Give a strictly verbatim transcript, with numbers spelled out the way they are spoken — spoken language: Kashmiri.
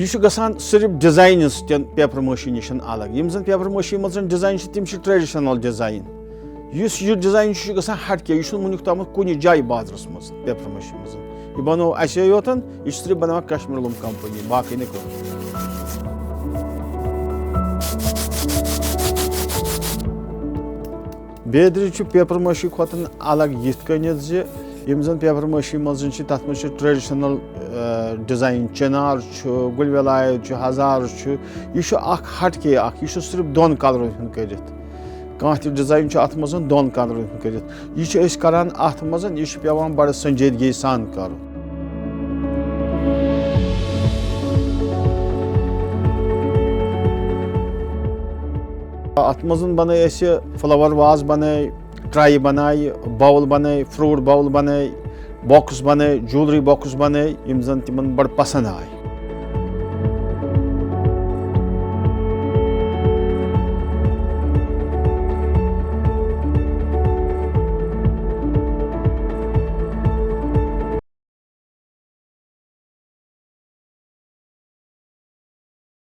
یہِ چھُ گژھان صرف ڈیزاینس تٮ۪ن پیپر مٲشی نِش الگ۔ یِم زن پیپر مٲشی منٛز ڈیزاین چھِ، تِم چھِ ٹریڈیشنل ڈیزاین۔ یُس یہِ ڈیزاین چھُ، یہِ چھُ گژھان ہٹ کے، یہِ چھُنہٕ وُنیُک تامَتھ کُنہِ جایہِ بازرس منٛز پیپر مٲشی منٛز۔ یہِ بنوو اَسے یوتن، یہِ چھِ صرف بناوان کشمیر لوم کمپنی، باقٕے نہٕ کٕہٕنۍ۔ بیدرِ چھُ پیپر مٲشی کھۄتہٕ الگ یِتھ کٔنٮ۪تھ زِ یِم زن پیپر مٲشی منٛز چھِ، تتھ منٛز چھِ ٹریڈیشنل، آ، ڈیزاین، چنار چھُ، گُلۍ وٮ۪لایت چھُ، ہزار چھُ۔ یہِ چھُ اکھ ہٹ کے اکھ، یہِ چھُ صرف دۄن کلرن ہُنٛد کٔرِتھ۔ کانٛہہ تہِ ڈیزاین چھُ اتھ منٛز دۄن کلرن ہُنٛد کٔرِتھ۔ یہِ چھِ أسۍ کران اتھ منٛز، یہِ چھُ پٮ۪وان بڑٕ سنجیدگی سان کرُن۔ اتھ منٛز بنٲے اسہِ فلاور واز بنٲے، ٹرے بنایہِ، باؤل بنٲے، فروٹ باؤل بنٲے، باکس بنٲے، جولری باکس بنٲے، یِم زن تِمن بڑٕ پسند آے۔